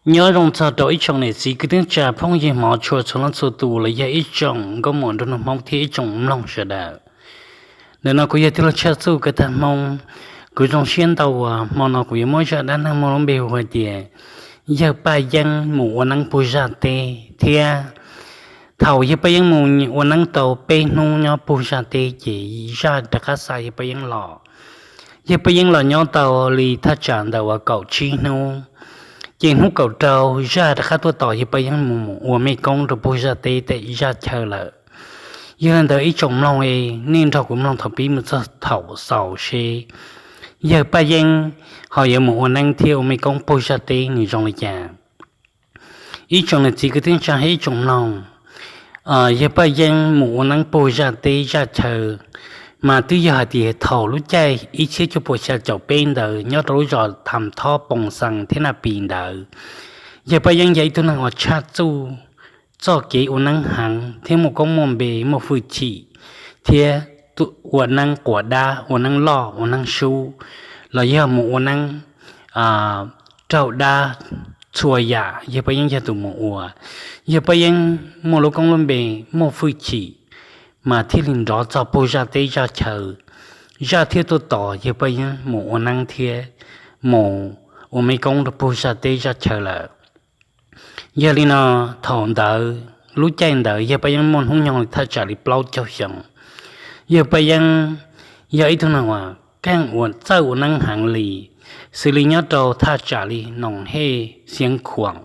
Nyob zoo txog rau ib tsoom niam txiv kwv tij neej tsa phooj ywg hmov tshua txhua leej txhua tus los yog ib tsoom nkauj muam nraug nus Hmoob thiab ib tsoom mloog sawv daws. Ntawm no kuv yog tij laug Tshaj Txuj kawv tag Hmoob. Kuv zoo siab ntau uas hmo no kuv yuav muab zaj dab neeg muaj lub npe hu hais tias yawg Paj Yeeb mus ua neeb puag zaj teb thiab thaum yawg Paj Yeeb mus ua neeb tau peb hnub nyob puag zaj teb ces zaj rov qab xa yawg Paj Yeeb los. Yawg Paj Yeeb los nyob tau li thaj tsam ntawm uas kaum tsib hnub, ces hnub kaum rau zaj rov qab tuaj tos yawg Paj Yeeb mus ua mej koob rau puag zaj teb tej zaj chaw lawm. Yog li ntawd ib tsoom mloog, nej nrog kuv mloog thaum pib mus txog thaum xaus seb yawg Paj Yeeb ho yuav mus ua neeb thiab ua mej koob puag zaj teb nws zoo li cas. Ib tsoom niam txiv kwv tij neej tsa thiab ib tsoom mloog, yawg Paj Yeeb mus ua neeb puag zaj teb zaj chaw, mas twb yog hais tias thaum lub caij ib txhiab cuaj puas xya caum peb ntawd nyob rau lub zos Tham Thob Poo Xas thiab Naj Pis ntawd. Yawg Paj Yeeb yog ib tug neeg uas tshaj txuj txoj kev ua neeb heev thiab muaj koob muaj npe muaj hwj chim, thiab ua neeb quas dab ua neeb loj ua neeb sub, los yog mus ua neeb raug dab, txhua yam yawg Paj Yeeb yog tus mus ua. Yawg Paj Yeeb muaj lub koob lub npe muaj hwj chim, mas thiaj li nrov txog puag zaj teb zaj chaw, zaj thiaj tuaj tos yawg Paj Yeeb mus ua neeb thiab mus ua mej koob rau puag zaj teb zaj chaw lawm. Yog li no, thaum ntawd lub caij ntawd yawg Paj Yeeb muaj hnub nyoog li thaj tsam li plaub caug xyoo. Yawg Paj Yeeb yog ib tug neeg uas keej uas txawj ua neeb heev li, xws li nyob rau thaj tsam li Noom Hej, Xeev Khuam,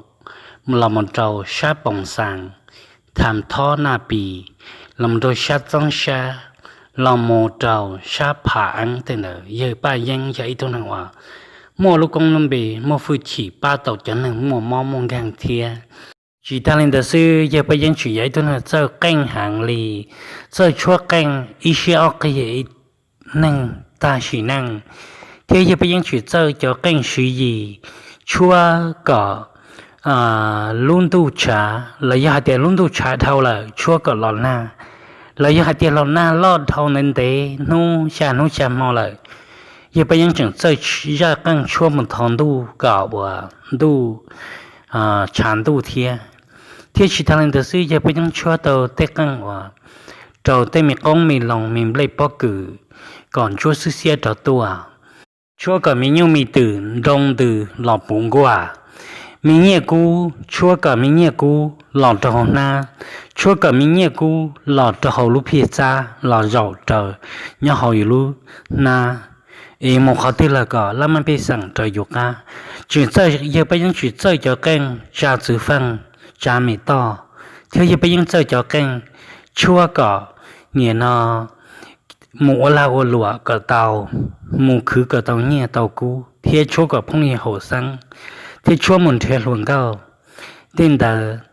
los mus rau sab Poo Xas, Tham Thob, Naj Pis, los mus rau sab Txeeb Sab, los mus rau sab Pha Eeb tej ntawd, yawg Paj Yeeb yog ib tug neeg uas muaj lub koob lub npe muaj hwj chim pab tau cov neeg muaj mob muaj nkeeg thiab. Tsis tag li ntawd xwb, yawg Paj Yeeb tseem yog ib tug neeg txawj qeej heev li, txawj tshuab qeej ib siab ob qig ib neeg tag sim neej, thiab yawg Paj Yeeb tseem txawj cov qeej swv yim, tshuab kom lub ntuj tshav los yog hais tias lub ntuj tshav dhau lawm tshuab kom los nag, los yog hais tias los nag loj dhau ntev ntev hnub xya hnub xya hmo lawm, yawg Paj Yeeb tseem txawj zaj qeej tshuab mus thov ntuj kom uas ntuj tshav ntuj thiab. Thiab tsis tag li ntawd xwb, yawg Paj Yeeb tshuab tau tej qeej uas rau tej me qoob me loo me nplej pob kws kom ntsuab xwb xiab rov tuaj, tshuab kom me nyuj me twm nroo ntws los puv nkuaj, me nyiaj kub, tshuab kom me nyiaj kub los rau hauv hnab, tshuab kom me nyiaj kub los rau hauv lub phiaj txab los zaum raws nyob hauv yus lub hnab, es mus qhov twg los kom laj maj pej xeem raws yus qab. Tseem txawj, yawg Paj Yeeb tseem txawj cov qeej tsa txwv feej, tsa me toj, thiab yawg Paj Yeeb txawj cov qeej tshuab kom nim no mus ua lag ua luam kom tau, mus khwv kom tau nyiaj tau kub, thiab tshuab kom phooj ywg haum xeeb, thiab tshuab mus nrhiav hluas nkauj. Tej ntawd,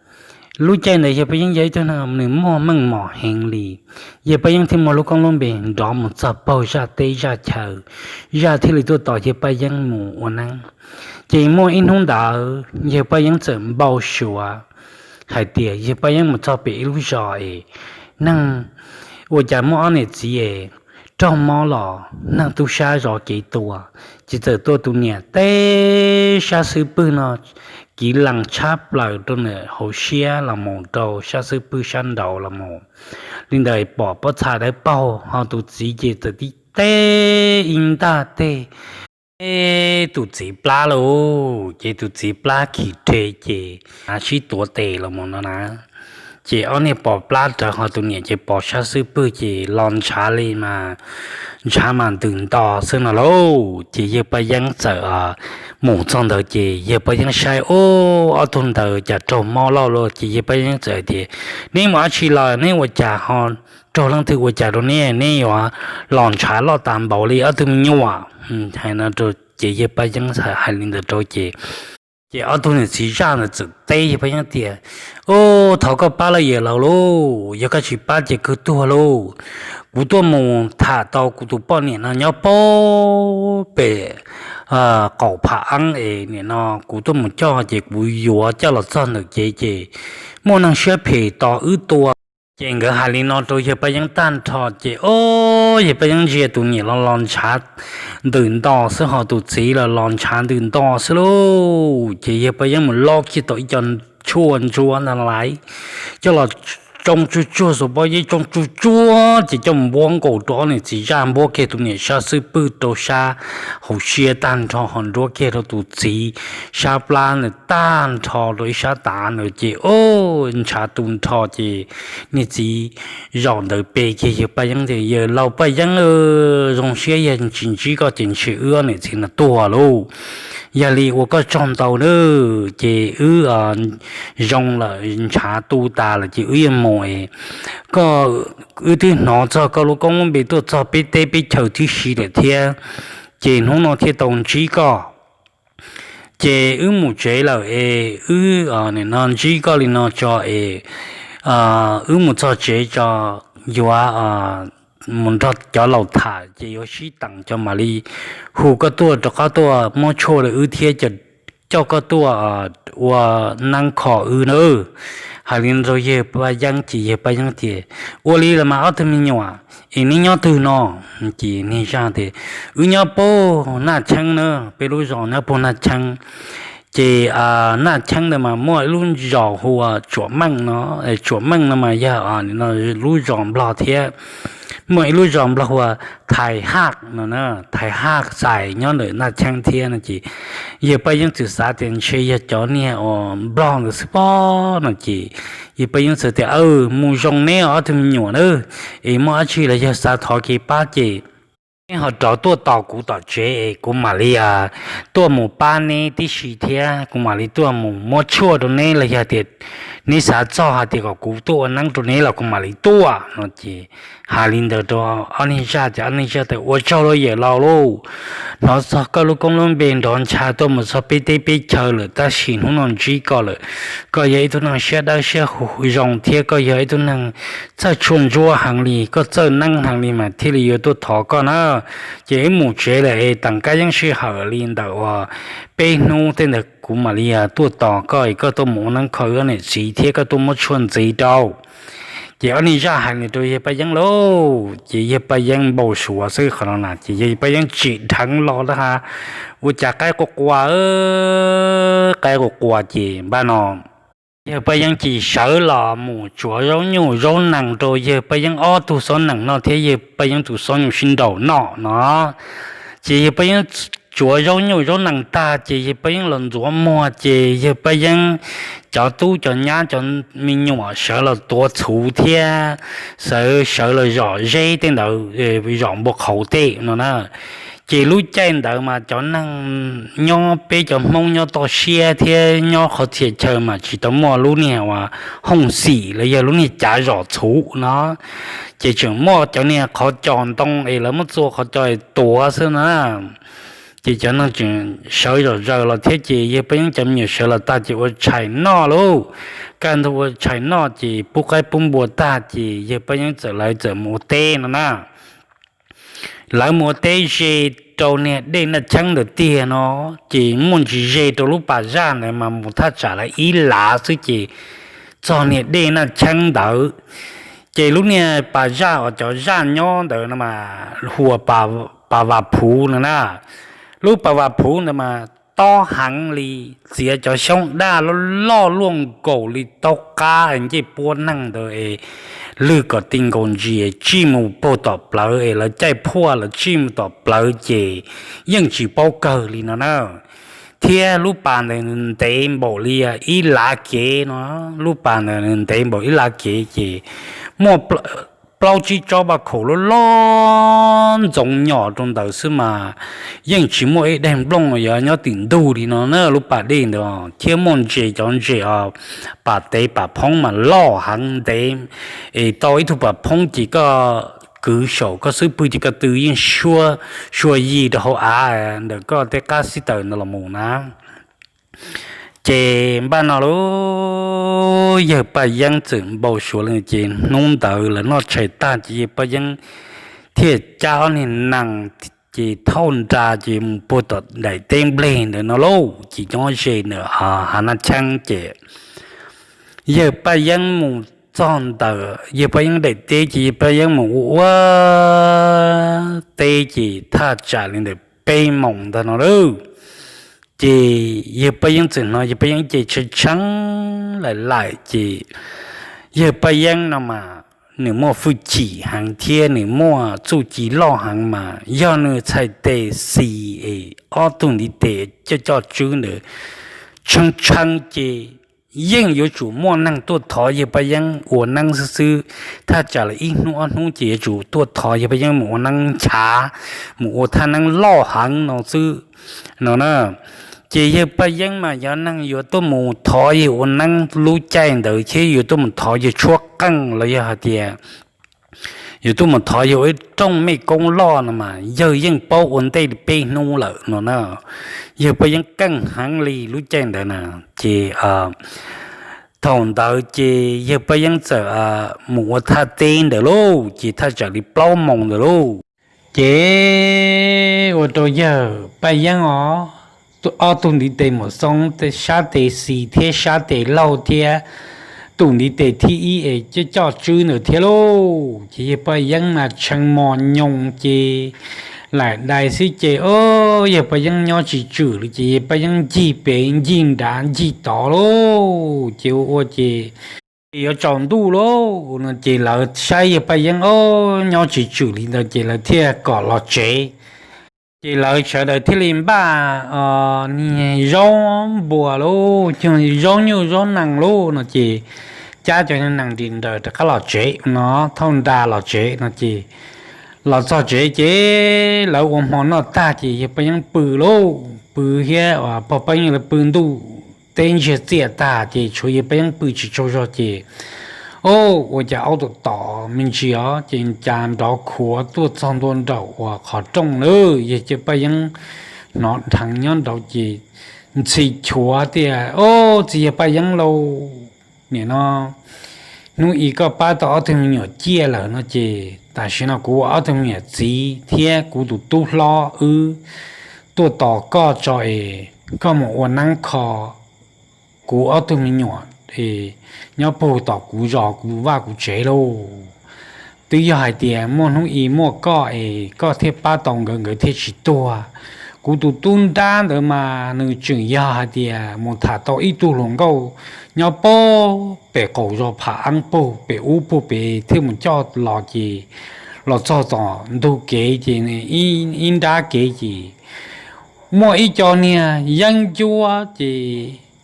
lub caij ntawd yawg Paj Yeeb yog ib tug neeg nws muaj meej mom heev li. Yawg Paj Yeeb thiaj muaj lub koob lub npe nrov mus txog paug zaj teb zaj chaw, zaj thiaj li tuaj tos yawg Paj Yeeb mus ua neeb. Ces muaj ib hnub ntawd yawg Paj Yeeb txawm npau suav hais tias yawg Paj Yeeb mus txog pem ib lub zos es neeg ua cas muaj ob niam txiv es raug mob los neeg tub sab zov kev tua, ces txawm tua tus niam teb sab xub pwg no kiv lees tshab plaws rau ntawm hauv siab los mus rau sab xub pwg sab nraud los mus. Li ntawd pom pob txha dawb paug, ho tus txiv ces txawm tib teb ib ntaj teg, teb tus txiv plab lauj, ces tus txiv plab khim rhe ces sib tuav tes los mus no na. Ces ob niag pos plab rawv ho tus niam ces pos sab xub pwg ces los ntshav li mas, ntshav mas ntws nto xwb no lauj. Ces yawg Paj Yeeb txawm mus txog ntawd ces yawg Paj Yeeb saib, ub, ob tug ntawd cas raug mob loj lauj. Ces yawg Paj Yeeb txawm tias, neb mus dab tsi los, neb ua cas ho raug leej twg ua cas rau neb, neb yuav los ntshav loj tas npaum li ob tug me nyuam. Hais no rau, ces yawg Paj Yeeb hais li ntawd rau ces, ces ob tug niam txiv zaj ntawd txawm teb yawg Paj Yeeb tias, ub, thov koj pab lawm yawm laus lauj, yog koj tsis pab ces kawg tuag lauj. Kuv tuaj mus tham tau kuv tus poj niam no nyob puag pem qaum Pham Eeb es nim no kuv tuaj mus coj ces kuv yuav coj los txog ntawm kev ces muaj neeg siab phem tos wb tua Ces nkawd hais li no rau yawg Paj Yeeb tag nrho ces o, yawg Paj Yeeb ntsia tus niam los los ntshav ntws nto xwb, ho tus txiv los los ntshav ntws nto xwb lauj. Ces yawg Paj Yeeb mus lob kiag tau ib co tshuaj ntsuab ntag lais, coj los tsoo tsuag tsuag, xuas pob zeb tsoo tsuag tsuag ces coj mus npuab nkaus rau ob niam txiv zaj, npuab kiag tus niam sab xub pwg rau sab hauv siab tag nrho, ho nruab kiag rau tus txiv sab plab ntawd tag nrho rau ib sab tav ntawd ces o, ntshav tu nrho ces niag txiv zaum ntawd pe kiag yawg Paj Yeeb tias, Yawg laus Paj Yeeb, zoo siab yog tsis ntsib koj ces ntshe wb ob niam txiv no tuag lauj. Yog li ua koj tsaug ntau nawb, ces wb zoo lawm, ntshav tu tas lawm ces wb yuav mus es koj, wb twb hnov txog koj lub koob lub npe tuaj txog peb teb peb chaw tib si lawm thiab, ces hnub no thiaj tau ntsib koj. Ces wb mus tsev lawm es wb nim no ntsib koj li no tso es wb mus txog tsev tso, yuav mus nrog cov laus tham ces yuav sib teem cov mam li hu koj tuaj rov qab tuaj muab tshuaj rau wb thiab coj koj tuaj ua neeb kho wb nawb. Hais li rau yawg Paj Yeeb ces yawg Paj Yeeb tias, Ua li los mas ob tug me nyuam, es neb nyob twg no? Ces niag zaj tias, Wb nyob puag Naj Cheeb na, peb lub zos nyob puag Naj Cheeb. Ces Naj Cheeb ntawd mas muaj ib lub zos hu ua Tsuam Meej no, Tsuam Meej no mas yog lub zos Nplog thiab. Muaj ib lub zos Nplog hu ua Thais Haj no, Thais Haj Xais nyob ntawm Naj Cheeb thiab no ces yawg Paj Yeeb txawm xav tias ntshe yog cov niag uas Nplog ntawd xwb pob no ces yawg Paj Yeeb txawm tias, Mus zoo neb ob tug me nyuam na, es muaj dab tsi los yog xav thov kev pab ces neb ho rov tuaj tos kuv tom tsev es kuv mam li tuaj mus pab neb tib si thiab kuv mam li tuaj mus muab tshuaj rau neb los yog tias neb xav txog hais tias kom kuv tuaj ua neeb rau neb los kuv mam li tuaj no ces hais li ntawd rau ob niag zaj ces ob niag zaj tias, Ua tsaug lauj yawm laus lauj, hnov txog koj lub koob lub npe nrov ntsha tuaj mus txog peb teb peb chaw lawm tab sis hnub no ntsib koj lawm, koj yog ib tug neeg siab dawb siab zoo thiab koj yog ib tug neeg txawj tshuaj ntsuab heev li, koj txawj neeb heev li mas thiaj li yuav tuaj thov koj na. Ces wb mus tsev lawm es teem kab yeeb sij hawm li ntawm uas peb hnub tej ntawd kuv mam li tuaj tos koj es koj tuaj mus ua neeb kho wb niam txiv thiab koj tuaj muab tshuaj ntxiv rau. Ces ob niag zaj hais li rau yawg Paj Yeeb lauj, ces yawg Paj Yeeb npau suav xwb qhov no na ces yawg Paj Yeeb tsim dheev los tab sis ua cas qaib qua qua, qaib qua qua ces npaj no yawg Paj Yeeb ces sawv los mus tsuav zaub nyuj zaub nees rau yawg Paj Yeeb ob tug xob nees noj thiab yawg Paj Yeeb tus xob nyuj sib nraus noj no. Ces yawg Paj Yeeb tsuav zaub nyuj zaub nees tag ces yawg Paj Yeeb los ntxuav muag ces yawg Paj Yeeb cov tub cov nyab cov me nyuam sawv los tuav txhuv thiab sawv sawv los zom zeb tej ntawd, zom npua qhauv tej no na. Ces lub caij ntawd mas cov neeg nyob peb cov Hmoob nyob toj siab thiab nyob qhov txhia chaw mas tsis tau muaj lub niag uas hooj xim los yog lub niag cav zom txhuv no. Ces tseem muaj cov niag qhov cos ntoo es lawv muab txua qhov cos tuav xwb na. Ces cov neeg tseem sawv zom zaws los thiab ces yawg Paj Yeeb cov me nyuam sawv los tag ces ua tshais noj lauj. Kaj ntug ua tshais noj ces pub qaib pub npua tag ces yawg Paj Yeeb txawm lawv txawm mus ua teb no na. Lawv mus ua teb ze rau niag dej Naj Cheeb ntawd tiag no, ces muaj ntsis ze rau lub pas zaj ntawd mas mus thaj tsam lawv ib lav xwb ces txog niag dej Naj Cheeb ntawd. Ces lub niag pas zaj uas cov zaj nyob ntawd no mas hu ua pas Vas Phuv no na. Lub pas Vas Phuv ntawd mas tob heev li, txiav cov xyoob daj loj loj luaj nkaus li taub qab ncej puab neeg ntawd es lwg kom ti nkaus ntsis tsij mus puag tom plawv es lawv caij phuaj los tsij mus tom plawv ces yeej tsis paub kawg li no na. Thiab lub pas ntawd ntev npaum li ib lav kev no, lub pas ntawd ntev npaum ib lav kev ces muaj plaub tsib tsob vaj khaum loj loj ntxoov nyom rau ntawd xwb mas yeej tsis muaj ib daig nplooj yuav nyob tim ntug li no na lub pas dej ntawd. Thiab muaj ntses, cov ntses pas tev pas phoob mas loj heev ntev es tau ib tug pas phoob ces koj kwv saum koj xub pwg ces ko tw yeej suab sua yig rau hauv av ntawm koj tej qab xib taws ntawd los mus na. Ces npaj no lauj, yawg Paj Yeeb txawm npau suav li ces hnub ntawd lawv noj tshais tag ces yawg Paj Yeeb thiaj cab ob niag nees ces thauj nra ces mus puag tom daim teb nplej ntawd no lauj, ces nyob ze ntawm hav Naj Cheeb ces yawg Paj Yeeb mus txog ntawm yawg Paj Yeeb daim teb ces yawg Paj Yeeb mus ua ua teb ces thaj tsam li ntawm peb moos ntag no lawm. Ces yawg Paj Yeeb txawm hnov yawg Paj Yeeb ces tshee tshee laim laim ces yawg Paj Yeeb no mas nws muaj hwj chim heev thiab nws muaj txuj ci loj heev mas yog nws txhais tes xis es ob tug ntiv tes coj coj tswb ntawd tshee tshee ces yeej yuav tsum muaj neeg tuaj thov yawg Paj Yeeb ua neeb xwb xwb. Thaj tsam li ib hnub ob hnub ces yuav tsum tuaj thov yawg Paj Yeeb mus ua neeb nchav, mus ua thaj neeb loj heev no xwb no na. Ces yawg Paj Yeeb mas yog neeg yuav tuaj mus thov yawg ua neeb lub caij ntawd thiab yuav tuaj mus thov yawg tshuab qeej los yog hais tias yuav tuaj mus thov yawg ib rooj mej koob loj no mas yawg yeej paub ua ntej li peb hnub lawm no na. Yawg Paj Yeeb keej heev li lub caij ntawd na. Ces thaum ntawd ces yawg Paj Yeeb txawm mus ua thaj teb ntawd lauj, ces thaj tsam li plaub moos ntawd lauj. Ces ua rau yawg Paj Yeeb os, ob tug ntiv tes mus xoob sab tes xis thiab sab tes laug thiab tus ntiv tes thib ib es coj coj tswb ntawd thiab lauj. Ces yawg Paj Yeeb mas tshee mos nyoos ces laim dais xwb ces o, yawg Paj Yeeb nyob tsis tswm li ces yawg Paj Yeeb ncig pem ncig nrad ncig tod lauj. Ces ua ua ces yuav tsaus ntuj lauj no ces lawv saib yawg Paj Yeeb o nyob tsis tswm li ntawd ces lawv thiaj kom los tsev. Ces lawv sawv daws thiaj li npaj zaub npua lauj, cog zaub nyuj zaub nees lauj no ces cab cov nees nrim nraws rov qab los tsev no, thauj nra los tsev no ces los txog tsev ces lawv ua hmo noj tag ces yawg Paj Yeeb pw lauj, pw thiab pog Paj Yeeb lawv pw ntuj teb ntsiag txiaj tag ces tshuav yawg Paj Yeeb pw tsis tsaug zog ces o, ua cas aub tom tom me ntsis os ces cas nrov khuav tuaj txog ntua nraum uas qhov rooj lawm. Yawg Paj Yeeb hnov dheev nyob nraud ces ntxhi chuav tias o, txiv yawg Paj Yeeb lauj, nim no hnub i koj pab tau ob tug me nyuam ciaj lawm no ces tam sim no kuv ua ob tug me nyuam txiv thiab kuv tus tub hlob wb tuaj tos koj tso es koj mus ua neeb kho kuv ob tug me nyuam es nyob puag tom kuv zos kuv vaj kuv tsev lauj. Twb yog hais tias muaj hnub i muaj koj es koj thiaj pab tau nkawd, nkawd thiaj tsis tuag. Kuv tus tub nrab ntawd mas nws tseem yog hais tias mus tham tau ib tug hluas nkauj nyob puag pem qaum zos Pham Eeb puag pem ub puag pem thiaj mus coj los ces los txog tom ntug kev ces ib nrab kev ces muaj ib co niag yeeb ncuab ces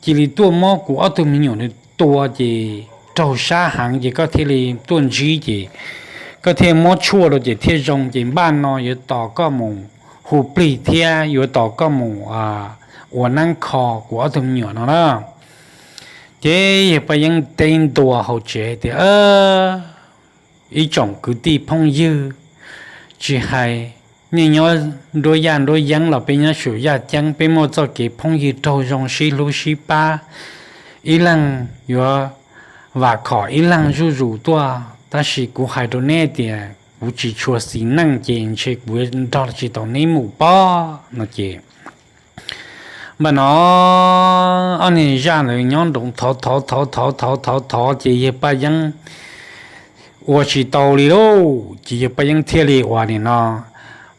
cia li tuaj muab kuv ob tug me nyuam tua ces raug sab heev ces koj thiaj li tuaj ntsib ces koj thiaj muab tshuaj rau ces thiaj zoo ces npaj no yuav tos koj mus hu plig thiab yuav tos koj mus ua neeb kho kuv ob tug me nyuam no na. Ces yawg Paj Yeeb teb ntua hauv tsev tias ib tsoom kwv tij phooj ywg, tsis hais nej nyob nruab yaj nruab yeeb los peb nyob saum yaj ceeb peb muaj txoj kev phooj ywg raug zoo sib hlub sib pab, ib leeg yuav vam khom ib leeg zuj zus tuaj tab sis kuv hais rau neb tias kuv tsis tshua xis neej ces ntshe kuv nrog tsis tau neb mus pob no ces npaj no ob niag zaj ntawd nyob nroos thov thov thov thov thov thov thov ces yawg Paj Yeeb ua tsis tau li lauj ces yawg Paj Yeeb thiaj li ua nim no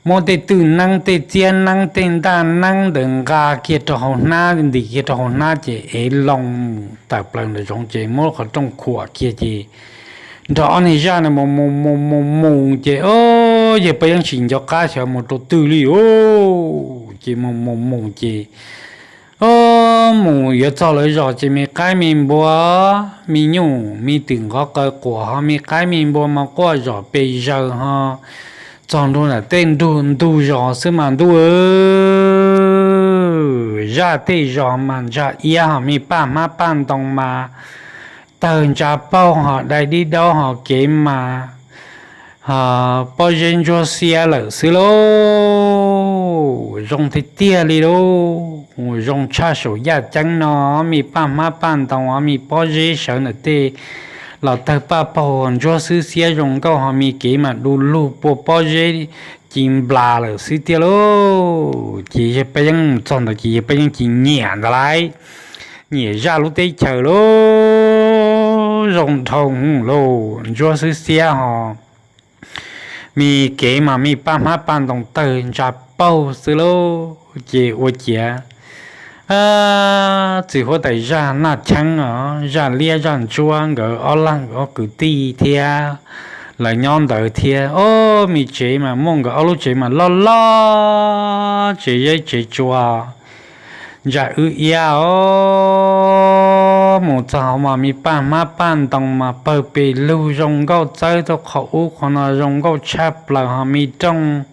muab tej twj neeb tej txiab neeb tej ntaj neeb ntawd nqa kiag rau hauv hnab ntim kiag rau hauv hnab ces ev loo mus tawm plaws ntawm zoov ces muab qhov rooj khuam kiag ces nrog ob niag zaj ntawd mus mus mus mus mus ces o, yawg Paj Yeeb tsis nco qab xyov mus rau twg li o ces mus mus mus ces o, mus yuav txog lawv zos ces me qaib me npua, me nyuj me twm nqov qaw quas ho me qaib me npua mas quaj zom pes zaws ho txog ntua ntawm tej ntug zos xwb mas ntuj, zaj tej zos mas ntsa iab ho me paj hmab paj ntoo mas tawg ntsa paug ho dai dib daub ho kev mas pob zeb ntsuab xiab lawm xwb lauj. Zoo tiag tiag li lauj, zoo tshaj saum yaj ceeb no, me paj hmab paj ntoo, me pob zeb sawv ntawm tej los tawg paj paug ntsuab xwb xiab zoo nkauj ho me kev mas du lug pua pob zeb ci nplas lawm xwb tiag lauj. Ces yawg Paj Yeeb mus txog ntawd ces yawg Paj Yeeb ces nyiam ntawd lauj, nyiam zaj lub teb chaws lauj. Zoo dhau hwv lauj, ntsuab xwb xiab ho, me kev mas me paj hmab paj ntoo tawg ntsa paug xwb lauj. Ces ua ciav txiv huab tais zaj Naj Cheeb os, zaj liab zaj ntsuab nkawd ob leeg ob kwv tij thiab lawv nyob ntawd thiab. Ob me tsev mas muaj nkawd ob lub tsev mas loj loj, tsev zeb tsev tsua ntsa wb iab os. Mus txog hauv mas me paj hmab paj ntoo mas pawg pes lug zoo nkauj txawb tau qhov ub qhov no zoo nkauj tshaj plaws ho me rooj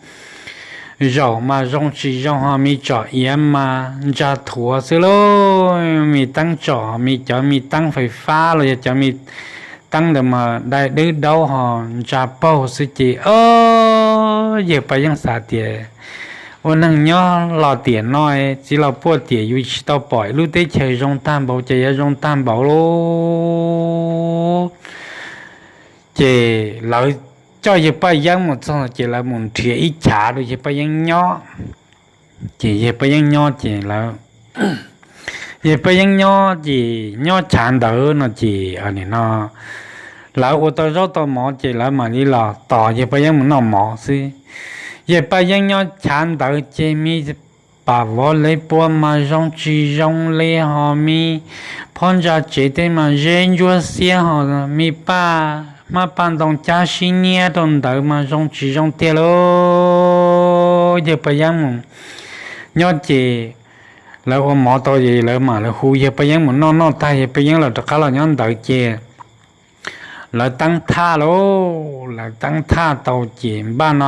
zaum mas zoo tsis zoo ho me tsom iav mas ntsa thuav xwb lauj. Me teeb tsom ho me cov me teeb fais fab los yog cov me teeb ntawd mas dai dwb daub ho ntsa paug xwb ces ob yawg Paj Yeeb xav tias ua neeg nyob los tiam no txiv los puaj tiam yus tsis tau pom ib lub teb chaws zoo tag npaum ces yuav zoo tag npaum lauj. Ces lawv coj yawg Paj Yeeb mus txog ces lawv mus nrhiav ib chav rau yawg Paj Yeeb nyob. Ces yawg Paj Yeeb nyob ces lawv, yawg Paj Yeeb nyob ces nyob chav ntawd no ces no lawv ua tau zaub tau mov ces lawv mam li los tos yawg Paj Yeeb mus noj mov xwb. Yawg Paj Yeeb nyob chav ntawd ces me pam vov le pua mas zoo tsis zoo le ho me phab ntsa tsev tej mas zeb ntsuab xiab ho me paj hmab paj ntoo cab sib nyiab rau ntawd mas zoo tsis zoo tiag lauj. Yawg Paj Yeeb mus nyob ces lawv ua mov tau es lawv mam li hu yawg Paj Yeeb mus noj, noj tag yawg Paj Yeeb los rov qab los nyob ntawd ces lawv teeb thaj lauj, lawv teeb thaj tau ces npaj no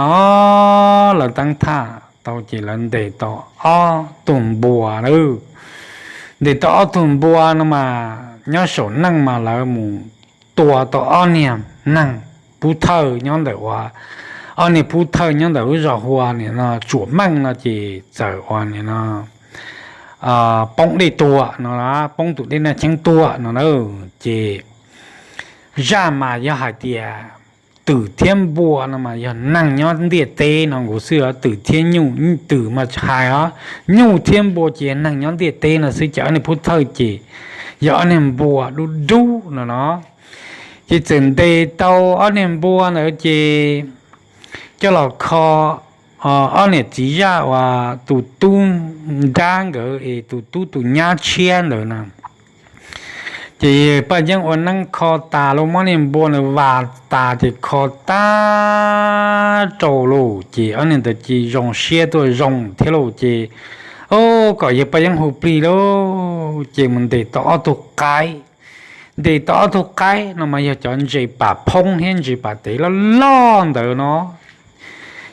lawv teeb thaj tau ces lawv ntes tau ob tug npua lauj. Ntes tau ob tug npua no mas nyob saum neej mas lawv mus tua tau ob niag neeg pub thawj nyob ntawm ua, ob niag pub thawj nyob ntawm lub zos hu ua nim no Tsuam Meej no ces txawm ua nim no poob dej tuag no, poob tus dej Naj Cheeb tuag no na. Ces zaj mas yog hais tias twm thiab npua no mas yog neeg nyob ntiaj teb no nkaus xwb os. Twm thiab nyuj, twm mas hais os, nyuj thiab npua ces yog neeg nyob ntiaj teb no xwb, ces ob niag pub thawj ces yog ob niag npua dub dub no no. Ces txawm ntes tau ob niag npua ntawd ces coj los kho ob niam txiv zaj uas tus tub nrab nkawd es tus tub tus nyab tshiab ntawd na. Ces Paj Yeeb ua neeb kho tas lub, muab niag npua ntawd vas tas ces kho tag rau lauj, ces ob niag ntawd ces zoo siab tuaj zoo thiab lauj. Ces o, kom yawg Paj Yeeb hu plig lauj, ces mus ntes tau ob tug qaib. Ntes tau ob tug qaib no mas yog cov ntses pam phoob thiab ntses pam tev loj loj ntawd no.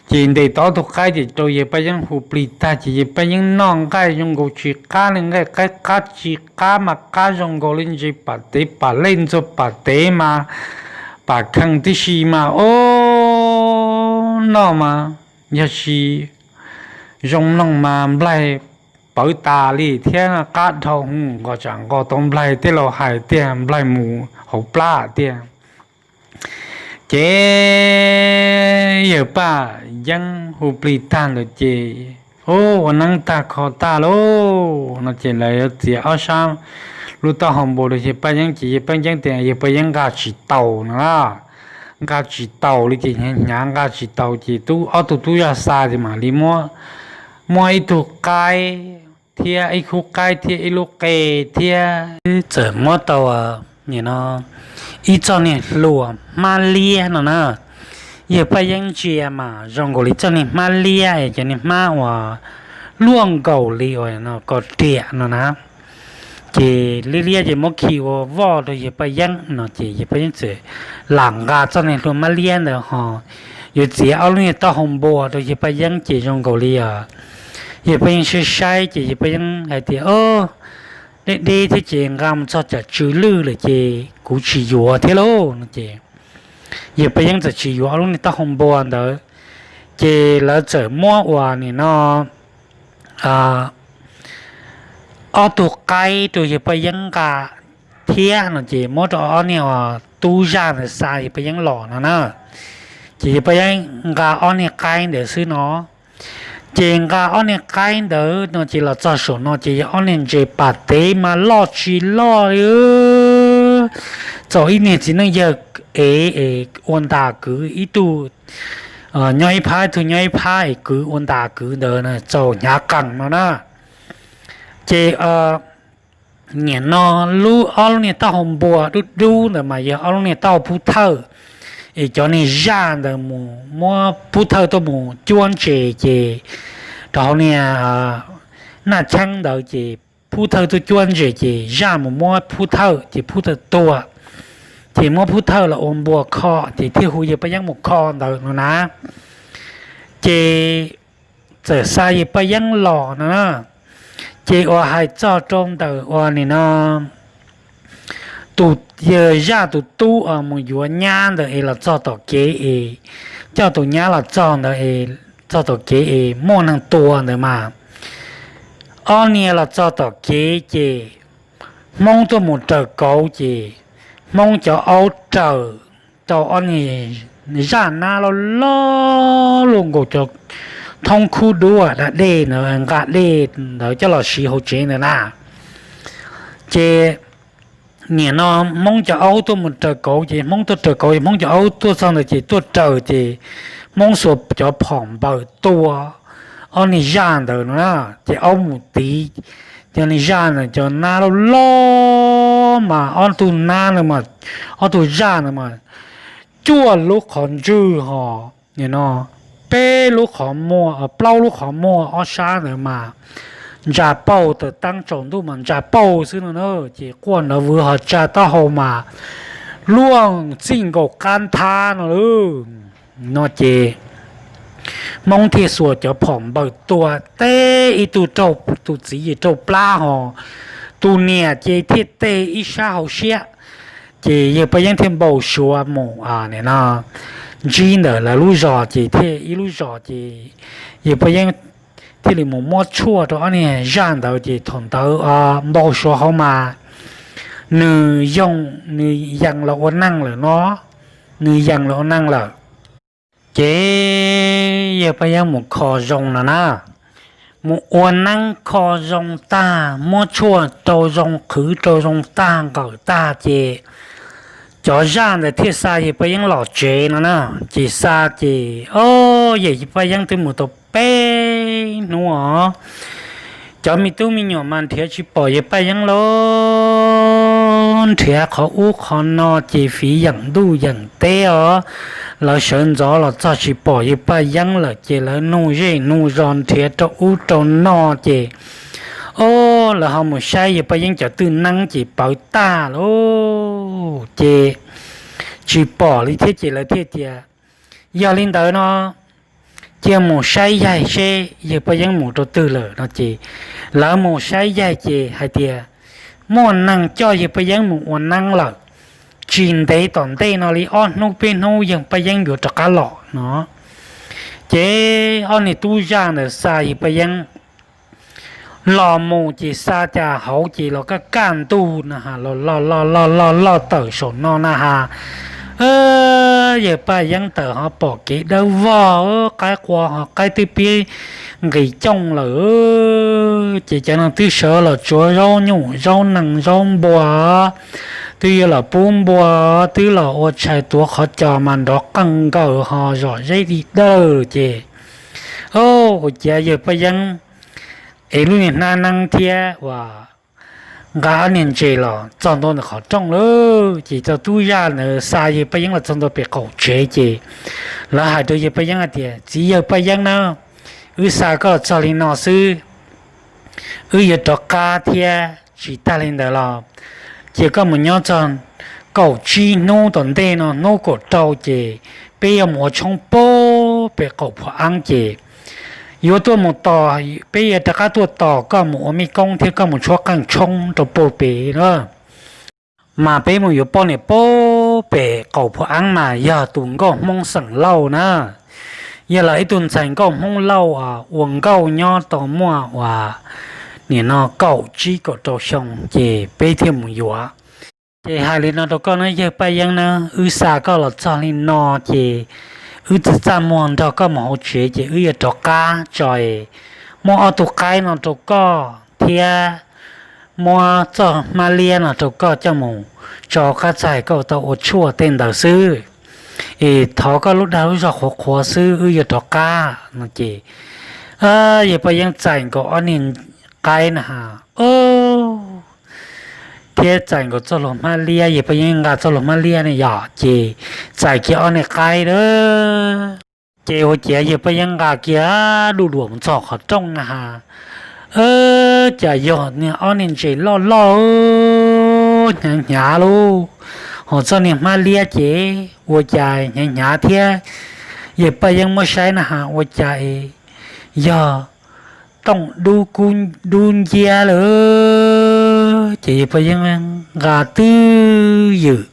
Ces ntes tau ob tug qaib ces rau yawg Paj Yeeb hu plig tag ces yawg Paj Yeeb noj nqaij zoo nkaus tsis qab li, nqaij qaib qab tsis qab mas qab zoo nkaus li ntses pam tev, pam lej ntxuag pam tev mas pam khees tib si mas o, noj mas yog tsis zoo mloog mas nplaig pawv tas li thiab qab dhau hwv, nqos tsam nqos tau nplaig tej laus hais tiag, nplaig mus hauv plab tiag. Ces yawg Paj Yeeb hu plig tag ntawd ces ua neeb tag kho tag lauj no ces lawv yuav txiav ob sab lub taub hau npua rau yawg Paj Yeeb ces yawg Paj Yeeb tias yawg Paj Yeeb nqa tsis taus no, nqa tsis taus li ces hnyav hnyav nqa tsis taus ces tub, ob tug tub zaj xa ces mam li muab, muab ib tug qaib thiab ib khub qaib thiab ib lub qe thiab txawm muab tau nim no ib txoj niag hlua hmab liab no na. Yawg Paj Yeeb ntsia mas zoo nkaus li txoj niag hmab liab es cov niag hmab uas luaj nkaus li uas ko riam no na. Ces liab liab ces muab khi ua voj rau yawg Paj Yeeb no ces yawg Paj Yeeb txawm lam nqa txoj niag hlua hmab liab ntawd ho yuav txiav ob lub niag taub hau npua rau yawg Paj Yeeb ces zoo nkaus li yawg Paj Yeeb saib saib ces yawg Paj Yeeb hais tias, deb deb thiab ces nqa mus txog tsam tsw lwj lawm ces kuv tsis yuav thiab lauj no ces yawg Paj Yeeb txawm tsis yuav ob lub niag taub hau npua ntawd. Ces lawv txawm muab uas nim no ob tug qaib rau yawg Paj Yeeb nqa thiab no ces muab rau ob niag uas tub zaj ntawd xa yawg Paj Yeeb los no na. Ces yawg Paj Yeeb nqa ob niag qaib ntawd xwb no. Ces nqa ob niag qaib ntawd no ces los txog saum no ces yog ob niag ntses pam tev mas loj tsis loj li, txaus ib niag txiv neej yawg ev es ua ntas kwv ib tug nyob ib phab, ib tug nyob ib phab es kwv ua ntas kwv ntawd txaus hnyav qees no na. Ces nim no lub, ob lub niag taub hau npua dub dub ntawd mas yog ob lub niag taub hau pub thawj, es cov niag zaj ntawd mus muab pub thawj tuaj mus cuab ntses ces rau hauv niag naj cheeb ntawd ces pub thawj tuaj cuab ntses ces zaj mus muab pub thawj ces pub thawj tuag, ces muab pub thawj los ua npua kho ces thiaj hu yawg Paj Yeeb mus kho ntawd no na. Ces txawm xa yawg Paj Yeeb los no na, ces uas hais txog rau ntawm uas nim no tus yawg zaj tus tub uas mus yuav nyab ntawd es los txog tom kev es coj tus nyab los txog ntawd es txog tom kev es muaj neeg tua ntawd mas, ob niag los txog tom kev ces Hmoob tuaj mus raws kauv ces Hmoob cov aub raws rau ob niag zaj nab loj loj luaj nkaus cov thoob khub duab da dej ntawd, nqa dej ntawd coj los siv hauv tsev ntawd na. Ces nim no Hmoob cov aub tuaj mus raws kauv ces Hmoob tuaj raws kauv es Hmoob cov aub tuaj txog ntawd ces tuaj raws ces Hmoob xuas cov phom npaws tua ob niag zaj ntawd no na, ces aub mus tiv cov niag zaj ntawd, cov nab loj loj mas ob tug nab ntawd mas, ob tug zaj ntawd mas cuaj lub qhov ntswg ho, no, peb lub qhov muag, plaub lub qhov muag ob sab ntawd mas ntsa pauj, taws taab tsaus ntuj mas ntsa pauj xwb no na. Ces quaj nrov vwv ho tsa taub hau mas luaj txij nkaus qab nthab no lawm no ces Hmoob thiaj xuas cov phom npaws tua teb ib tug raug, tus txiv ces raug plab ho, tus niam ces thiaj teg ib sab hauv siab. Ces yawg Paj Yeeb thiaj npau suav mus, nim no ntsib ntawm lawv lub zos ces thiaj ib lub zos ces yawg Paj Yeeb thiaj li mus muab tshuaj rau ob niag zaj ntawd ces thaum ntawd npau suav hauv mas nws yoo, nws yees los ua neej lawm no, nws yees los ua neej lawm. Ces yawg Paj Yeeb mus kho zoo no na, mus ua neeb kho zoo tag, muab tshuaj rau zoo, qhwv rau zoo tag, nqawm tag ces cov zaj ntawd thiaj xa yawg Paj Yeeb los tsev no na. Ces xa ces, o, yawg Paj Yeeb twb mus tau peb hnub os. Cov me tub me nyuam mas nrhiav tsis pom yawg Paj Yeeb lauj, nrhiav qhov ub qhov no ces fiv yeem ntuj yeem teb os. Lawv sawv ntxov los txog tsis pom yawg Paj Yeeb lawm ces lawv nug zej nug zos nrhiav rau ub rau no ces, o, lawv ho mus saib yawg Paj Yeeb cov twj neeb ces pawv tag lauj, ces tsis pom li thiab ces lawv thiaj tias, yog li ntawd no cia mus saib yaig seb yawg Paj Yeeb mus rau twg lawm no ces lawv mus saib yaig ces hais tias muaj neeg coj yawg Paj Yeeb mus ua neeb lawm, tsis ntev tom ntej no li ob hnub peb hnub yawg Paj Yeeb yuav rov qab los no. Ces ob niag tub zaj ntawd xa yawg Paj Yeeb los mus ces xa cas hauv ces los kaj kaj ntug no, los loj loj loj loj tawm saum no na has. Yawg Paj Yeeb tawm ho pom kev dawb vog, qaib qua ho qaib twb pib nqis cooj lawm. Ces cov neeg twb sawv los tsuav zaub nyuj zaub nees zaub npua, twb yuav los pub npua, twb los ua tshais tuav qhov cos mas nrov qeej nkaws ho zom zeb li dawj ces, o, ua ciav yawg Paj Yeeb ev lub niag hnab neeb thiab uas nqa ob niag ntses los txog ntua ntawm qhov rooj lawm ces cov tub zaj ntawd xa yawg Paj Yeeb los txog ntua pem qaum tsev ces lawv hais rau yawg Paj Yeeb hais tias, txiv yawg Paj Yeeb na, wb xa koj los txog li no xwb, wb yuav rov qab thiab. Tsis tag li ntawd los cia koj mus nyob txog kaum tsib hnub tom ntej no, hnub kaum rau ces peb yuav mus ua tshoob puag pem qaum phuam eeb ces yuav tuaj mus tos, peb yuav rov qab tuaj tos koj mus ua mej koob thiab koj mus tshuab qeej tshoob rau puag pem na. Mas peb mus yuav poj niam puag pem qaum phuam eeb mas yog tus nkauj Hmoob xeem Lauj na, yog los ib tug ntxhais nkauj Hmoob Lauj ua nkauj nyob tau muaj uas nim no kaum tsib kaum rau xyoo ces peb thiaj mus yuav. Ces hais li no rau koj na yawg Paj Yeeb na, wb xa koj los txog li no ces wb txaj txaj muag nrog koj mus hauv tsev ces wb yuav rov qab tso es muaj ob tug qaib no rau koj thiab muab txoj hmab liab no rau koj coj mus tso qab txaj, koj tau ua tshuaj tej ntawd xwb, es thov koj lub dag lub zog qhuav qhuav xwb, wb yuav rov qab no ces yawg Paj Yeeb txais nkaus ob niag qaib na ha, thiab txais nkaus txoj hlua hmab liab, yawg Paj Yeeb nqa txoj hlua hmab liab ne yom, ces txais kiag ob niag qaib a, ces ua ciav yawg Paj Yeeb nqa kiag duj duam mus txog qhov rooj na ha, cas yog niag ob niag ntses loj loj hnyav hnyav lauj, ho txoj niag hmab liab ces ua cas hnyav hnyav thiab. Yawg Paj Yeeb muab saib na ha, ua cas es yog tooj dub kub dub nciab lawm. Ces yawg Paj Yeeb nqa twj ywm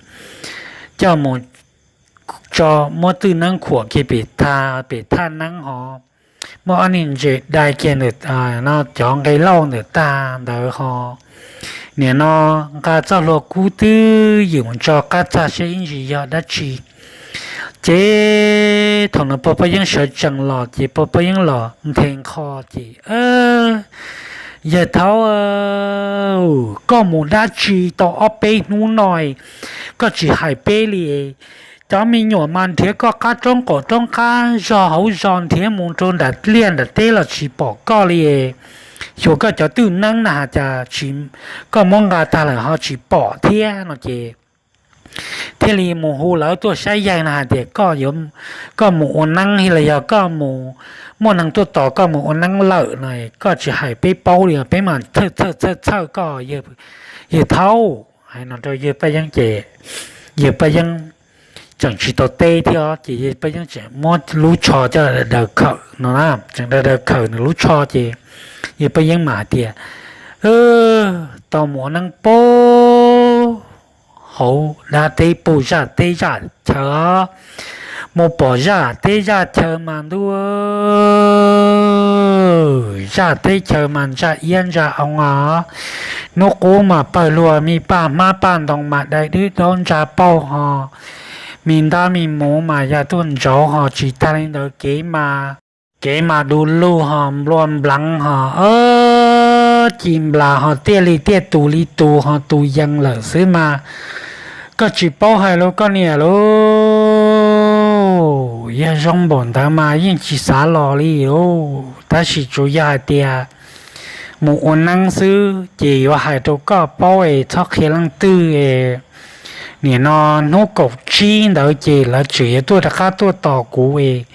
coj mus tso, muab twj neeb khuam kiag pem thaj, pem thaj neeb ho muab ob niag ntses dai kiag ntawm cov nqe lauj ntawm tag ntawd ho, nim no nqa txoj hlua kub twj ywm mus tso qab txaj saib ib ntsis yog dab tsi. Ces thaum no pog Paj Yeeb sawv tsees los ces pog Paj Yeeb los nthe nqho ces, Yawg thaub, koj mus dab tsi tau ob peb hnub no, koj tsis hais peb li? Cov me nyuam mas nrhiav koj qab roob qaum roob qab zog hauv zos, nrhiav mus rau nram liaj nram teb los tsis pom koj li. Xyuas koj cov twj neeb na has cas koj muab nqa tag lawm ho tsis pom thiab no ces thiaj li mus hu lawv tuaj saib yaig no hais tias koj mus ua neeb los yog koj mus muaj neeg tuaj tos koj mus ua neeb lawm no, koj tsis hais peb paub li, peb mas txhawj txhawj txhawj koj, yawg thaub. Hais no rau yawg Paj Yeeb ces yawg Paj Yeeb tseem tsis tau teb thiab ces yawg Paj Yeeb tseem muab lub tsho coj daws khawm no, tseem daws daws khawm nws lub tsho ces yawg Paj Yeeb mam hais tias, Tau mus ua neeb puag hauv dab teb puag zaj teb zaj chaw, mus pom zaj teb zaj chaw mas ntuj, zaj teb chaw mas ntsa iab ntsa oo os. Hnub qub mas pawg luag me paj hmab paj ntoo mas dai dwb daub ntsa pauj ho, me ntab me muv mas ya tuaj ntsauv ho, tsis tag li ntawd kev mas, kev mas du lug ho, nplua npleev ho, ci nplas ho, tiaj li tiaj tus li tus ho, tus yees lawm xwb mas koj tsis paub hais lauj koj niam lauj. Yog zoo npaum ntawd mas yeej tsis xav los li lauj, tab sis tsuas yog hais tias mus ua neeb xwb ces yuav hais rau koj paub es txhob qhia leej twg es nim no hnub kaum tsib ntawd ces lawv tseem yuav tuaj rov qab tuaj tos kuv es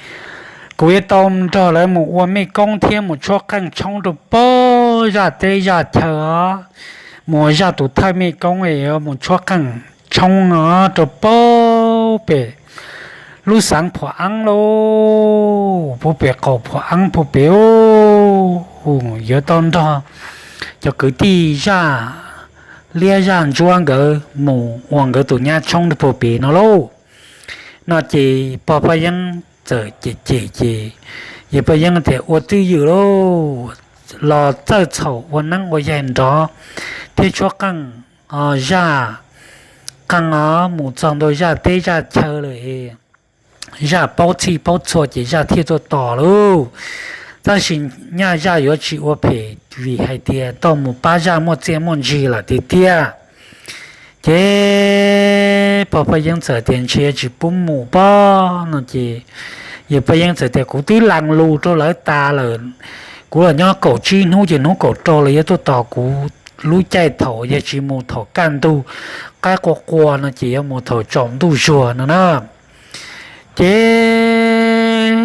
kuv yuav tau nrog lawv mus ua mej koob thiab mus tshuab qeej tshoob rau puag zaj teb zaj chaw os. Mus ua zaj tus thawj mej koob es mus tshuab qeej tshoob os rau puag pem lub xeev Phuam Eeb lauj, puag pem qaum Phuam Eeb puag pem, yuav tau nrog cov kwv tij zaj liab zaj ntsuab nkawd mus ua nkawd tus nyab tshoob rau puag pem no lauj. No ces pog Paj Yeeb txawm cem cem ces yawg Paj Yeeb tias, Ua twj ywm lauj, los txawj txhaum ua neeb ua yaig nrov thiab tshuab qeej, zaj qeej os mus txog ntua zaj teb zaj chaw lawm es zaj paub txhij paub txhua ces zaj thiaj tuaj tos lauj. Tab sis nyaj zaj yuav tsis ua phem vim hais tias tau mus pab zaj muaj txiaj muaj ntsig lawm tiag tiag. Ces pog Paj Yeeb txawm tias, Ntshe tsis pub mus pob no ces yawg Paj Yeeb txawm tias, Kuv twb lees lus rau lawv tas lawm, kuv los nyob kaum tsib hnub ces hnub kaum rau lawv yuav tuaj tos kuv lub caij thaum, yog tsis mus thaum kaj ntug qaib qua qua no ces yuav mus thaum tsaus ntuj zuag no na. Ces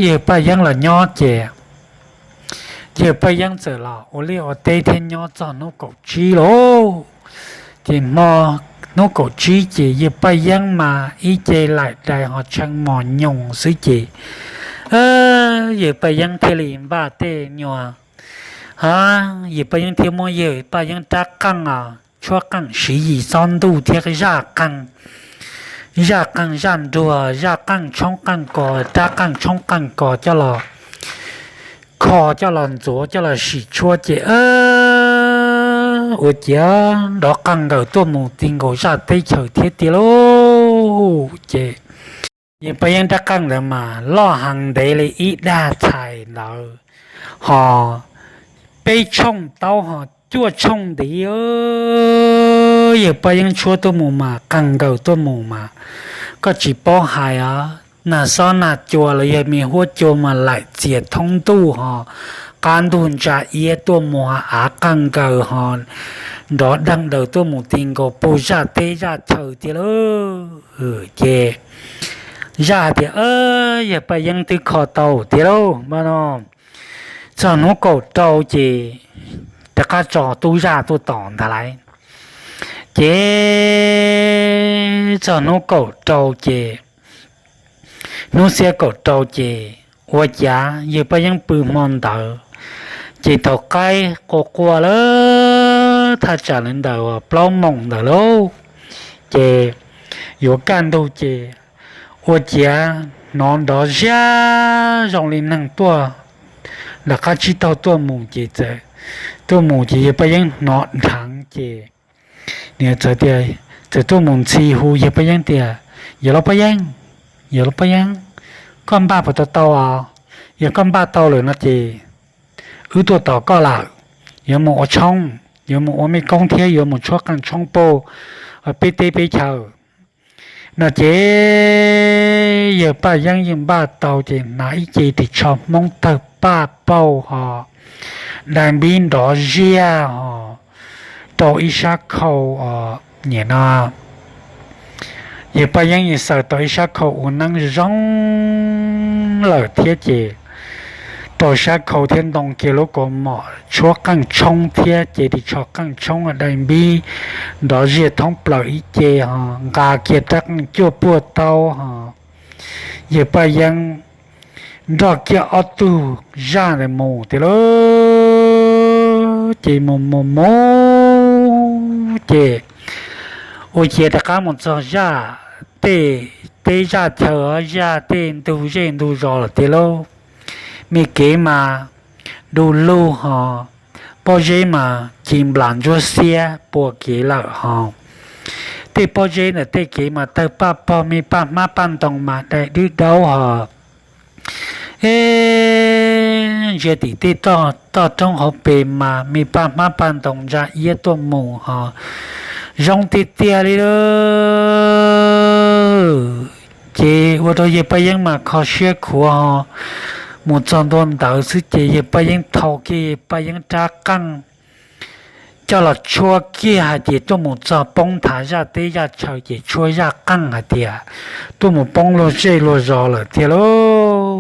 yawg Paj Yeeb los nyob ces yawg Paj Yeeb txawm los ua liaj ua teb thiab nyob txog hnub kaum tsib lauj. Ces hmo hnub kaum tsib ces yawg Paj Yeeb mas ib ce laim dais ho tshee mos nyoos xwb ces yawg Paj Yeeb thiaj li npaj tej nyuag, yawg Paj Yeeb thiaj muab yawg Paj Yeeb rab qeej, tshuab qeej siv yim xob ntuj thiab zaj qeej, zaj qeej zaj nruag, zaj qeej tshoob qeej kos, rab qeej tshoob qeej kos coj los kho, coj los ntxuav, coj los sim tshuab ces ua ciav nrov qeej nkaus tuaj mus ti nkaus zaj teb chaws thiab tiag lauj. Ces yawg Paj Yeeb rab qeej ntawd mas loj heev ntev li ib dag txhais ntawd ho, peb tshooj taub ho cuaj tshooj ntiv, yawg Paj Yeeb tshuab tuaj mus mas qeeg nkaws tuaj mus mas koj tsis paub hais os, nag xob nag cua los yog me huab cua mas laim txias thoob ntuj ho, qab ntug ntsa iab tuaj mus ho av qeeg nkaws ho nrov deeg daws tuaj mus ti nkaus puag zaj teb zaj chaw tiag lauj. Ces zaj hais tias, yawg Paj Yeeb twb kho tau tiag lauj, npaj no txog hnub kaum rau ces rov qab tso tub zaj tuaj tos ntag lauj. Ces txog hnub kaum rau ces, hnub xiab kaum rau ces ua cas yawg Paj Yeeb pw hmo ntawd, ces thaum qaib qua qua lawm thaj tsam li ntawm plaub moos ntawd lauj, ces yuav kaj ntug ces ua ciav hnov nrov ziab zoo li neeg tuaj, nram qab tsib taug tuaj mus ces, tuaj mus ces yawg Paj Yeeb hnov dheev ces nws txawm tias, txawm tuaj mus ntxhi hu yawg Paj Yeeb tias, yawg laus Paj Yeeb, yawg laus Paj Yeeb, koj npaj puas tau tau os? Yog koj npaj tau lawm no ces wb tuaj tos koj lawm, yuav mus ua tshoob, yuav mus ua mej koob thiab yuav mus tshuab qeej tshoob puag peb teb peb chaw no ces yawg Paj Yeeb yeej npaj tau ces hnav ib ce ris tsho Hmoob tawg paj paug ho dai npib nrov ziaj ho rau ib sab khau, nim no yawg Paj Yeeb yeej xaws tau ib sab khau ua neeb zoo lawm thiab ces rau sab khau thiab ntoo kiag lub kaus mom tshuab qeej tshoob thiab ces ris tsho qeej tshoob dai npib nrov ziaj thoob plaws ib ce ho nqa kiag rab qeej cuaj puag taub ho yawg Paj Yeeb nrog kiag ob tug zaj ntawd mus tiag lauj. Ces mus mus mus ces ua ciav rov qab mus txog zaj tej teb zaj chaw, zaj tej ntug zej ntug zos lawm tiag lauj. Me kev mas du lug ho, pob zeb mas ci nplas ntsuab xiab pua kev lawm ho. Tej pob zeb ntawm tej kev mas tawg paj pog, me paj hmab paj ntoo mas dai dwb daub ho. E, ntsia tim tej toj roob hauv pes mas me paj hmab paj ntoo ntsa iab tuaj mus ho zoo tiag tiag li lauj. Ces ua rau yawg Paj Yeeb mas kho siab khuav ho, mus txog ntua ntawd xwb ces yawg Paj Yeeb thau kiag yawg Paj Yeeb rab qeej coj los tshuab kiag hais tias tuaj mus txog poob nthav zaj teb zaj chaw ces tshuab zaj qeej hais tias tuaj mus poob luag zej luag zos lawm tiag lauj.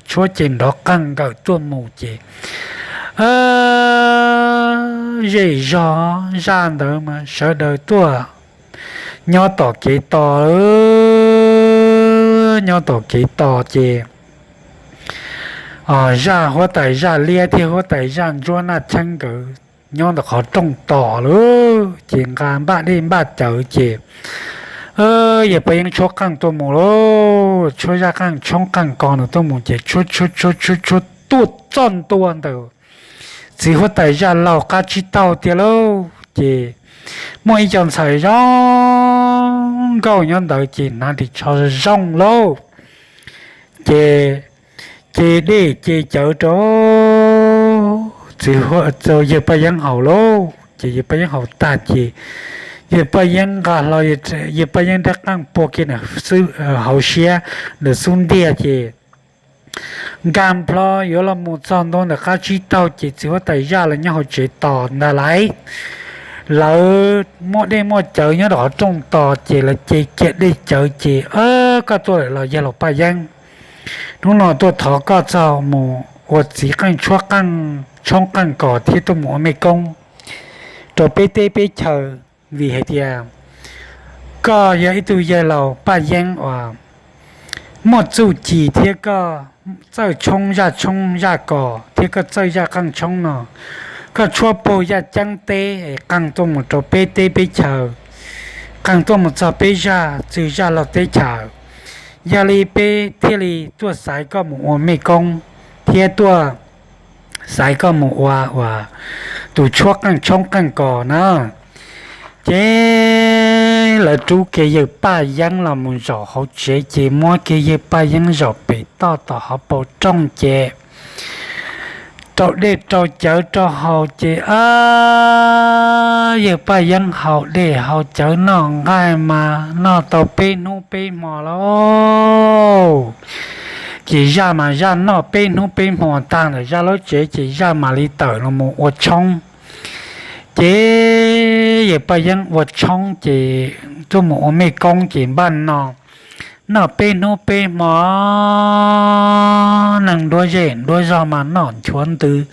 Tshuab ces nrov qeej nkaws tuaj mus ces zej zog zaj ntawd mas sawv daws tuaj nyob tom kev tos, nyob tom kev tos ces zaj huab tais zaj liab thiab huab tais zaj ntsuab Naj Cheeb nkawd nyob ntawm qhov rooj tos lawm ces nqa npaj dej npaj cawv ces yawg Paj Yeeb tshuab qeej tuaj mus lauj. Tshuab zaj qeej tshoob qeej kos no tuaj mus ces tshuab tshuab tshuab tshuab tshuab tuaj txog ntua ntawm txiv huab tais zaj laug qab tsib taug tiag lauj. Ces muaj ib co ntxhais zoo nkauj nyob ntawd ces hnav ris tsho zoo lauj. Ces ce dej ce cawv rau txiv, yawg Paj Yeeb haus lauj. Ces yawg Paj Yeeb haus tag ces yawg Paj Yeeb nqa hlo, yawg Paj Yeeb rab qeej puag kiag ntawm hauv siab ntawm xub ntiag ces nkag nplho yuav los mus txog ntua ntawm qab tsib taug ces txiv huab tais zaj los nyob hauv tsev tos ntag lauj. Lawv muaj dej muaj cawv nyob rau qhov rooj tos ces lawv ce kiag dej cawv ces, Koj tuaj lawm los yawg laus Paj Yeeb? Hnub no tuaj thov koj txog mus ua txiv qeej tshuab qeej tshoob qeej kos thiab tuaj mus ua mej koob rau peb teb peb chaw, vim hais tias koj yog ib tug yawg laus Paj Yeeb uas muaj txuj ci thiab koj txawj tshoob zaj tshoob zaj kos thiab koj txawj zaj qeej tshoob no, koj tshuab puag yaj ceeb teb es qeej tuaj mus rau peb teb peb chaw, qeej tuaj mus txog peb zaj txwg zaj laug teb chaws. Yog li peb thiaj li tuaj xaiv koj mus ua mej koob thiab tuaj xaiv koj mus ua tus tshuab qeej tshoob qeej kos na. Ces lawv rub kiag yawg Paj Yeeb los mus zaum hauv tsev ces muab kiag yawg Paj Yeeb zaum pem toj tom hauv paus rooj ces rau dej rau cawv rau haus ces, ab, yawg Paj Yeeb haus dej haus cawv noj nqaij mas noj tau peb hnub peb hmo lauj. Ces zaj mas zaj noj peb hnub peb hmo tag ntawm zaj lub tsev ces zaj mam li tawm los mus ua tshoob. Ces yawg Paj Yeeb ua tshoob ces tuaj mus ua mej koob ces npaj no noj peb hnub peb hmo, neeg duab zej duab zog mas noj nchuav ntws,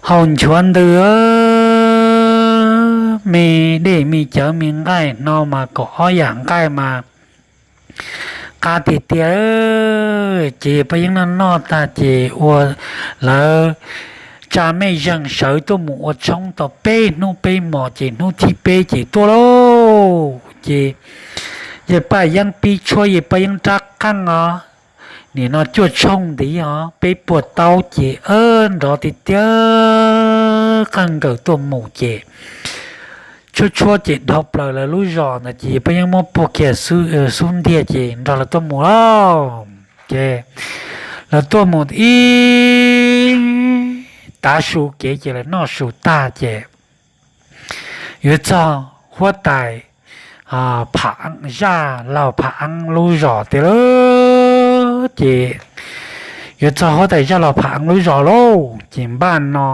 haus nchuav ntws, me dej me cawv me nqaij no mas kaum ob yam nqaij mas qab tiag tiag. Ces yawg Paj Yeeb noj noj tag ces ua lawv tsa mej zeeg sawv tuaj mus ua tshoob tau peb hnub peb hmo ces hnub thib peb ces tuaj lauj. Ces yawg Paj Yeeb pib tshuab yawg Paj Yeeb rab qeej os, nim no cuaj tshooj ntiv os, peb puag taub ces nrov tiag tiag, qeej nkaws tuaj mus ces tshuab tshuab ces dhau plaws lawv lub zos ntawd ces yawg Paj Yeeb muab puag kiag xub ntiag ces nrog lawv tuaj mus lauj. Ces lawv tuaj mus ib tav su kev ces lawv noj su tag ces yuav txog huab tais Phav Eeb, zaj laug Phav Eeb lub zos tiag lauj. Ces yuav txog huab tais zaj laug Phav Eeb lub zos lauj, ces npaj no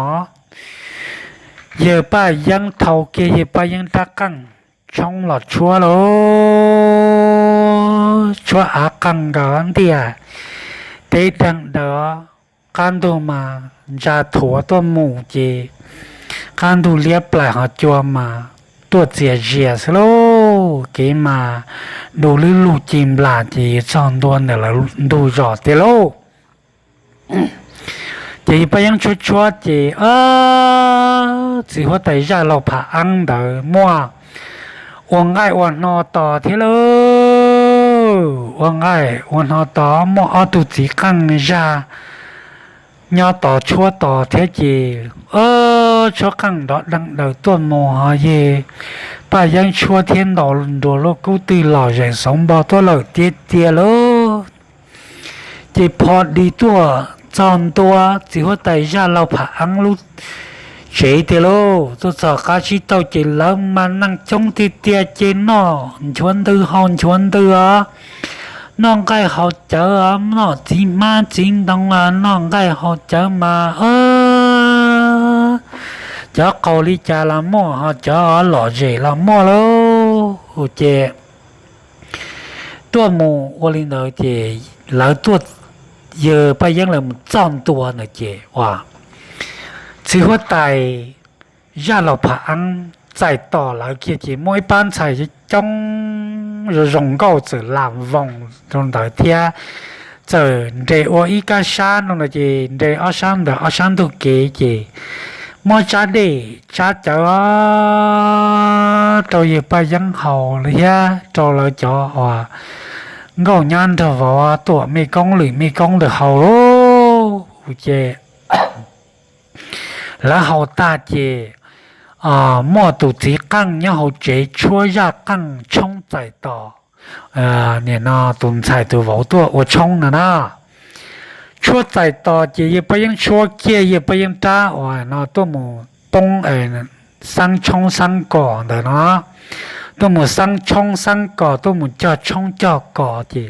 yawg Paj Yeeb thau kiag yawg Paj Yeeb rab qeej tshoob los tshuab lauj, tshuab av qeej nkaws ntiaj teb deeg daws, qab ntug mas ntsa thuav tuaj mus ces qab ntug liab plaim ho cua mas tuaj txias zias xwb lauj. Kev mas du lub lug ci nplas ces yuav txog ntua ntawm lawv ntug zos tiag lauj. Ces yawg Paj Yeeb tshuab tshuab ces txiv huab tais zaj laug Phav Eeb ntawd muaj ua nqaij ua hno tos thiab lauj. Ua nqaij ua hno tos muaj ob tug txiv qeej zaj nyob tos tshuab tos thiab ces tshuab qeej nrov deeg daws tuaj mus ho yawg Paj Yeeb tshuab thiab ntaus nruas luaj kub twg los zeem xauv npo tuaj lawm tiag tiag lauj. Ces pho di tuaj txog ntua txiv huab tais zaj laug Phav Eeb lub tsev tiag lauj. Tuaj txog qab tsib taug ces lawv mas neeg coob tiag tiag ces noj nchuav ntws haus nchuav ntws os, noj nqaij haus cawv os, noj txiv hmab txiv ntoo os, noj nqaij haus cawv mas cov qaug li cas los muaj ho cov lom zem los muaj lauj. Ces tuaj mus ua li ntawd ces lawv tuaj, yawg Paj Yeeb lawv mus txog ntua ntawd ces ua txiv huab tais zaj laug Phav Eeb txais tos lawv kiag ces muaj ib pab ntxhais coob zoo zoo nkauj txawm lam voos rau ntawd thiab txawm nres ua ib kab sab rau ntawd ces nres ob sab ntawd ob sab ntug kev ces muab tsab dej tsab cawv rau yawg Paj Yeeb haus thiab rau lawv cov uas nkauj nyab nraug vauv tuam mej koob lwm mej koob ntawd haus lauj. Ces lawv haus tag ces muaj tus txiv qeej nyob hauv tsev tshuab zaj qeej tshoob txais tos nim no tus ntxhais tus vauv tuaj ua tshoob no na. Tshuab txais tos ces yawg Paj Yeeb tshuab kiag yawg Paj Yeeb rab uas no tuaj mus poob xeeb tshoob xeeb kos ntawd no, tuaj mus xeeb tshoob xeeb kos tuaj mus cog tshoob cog kos ces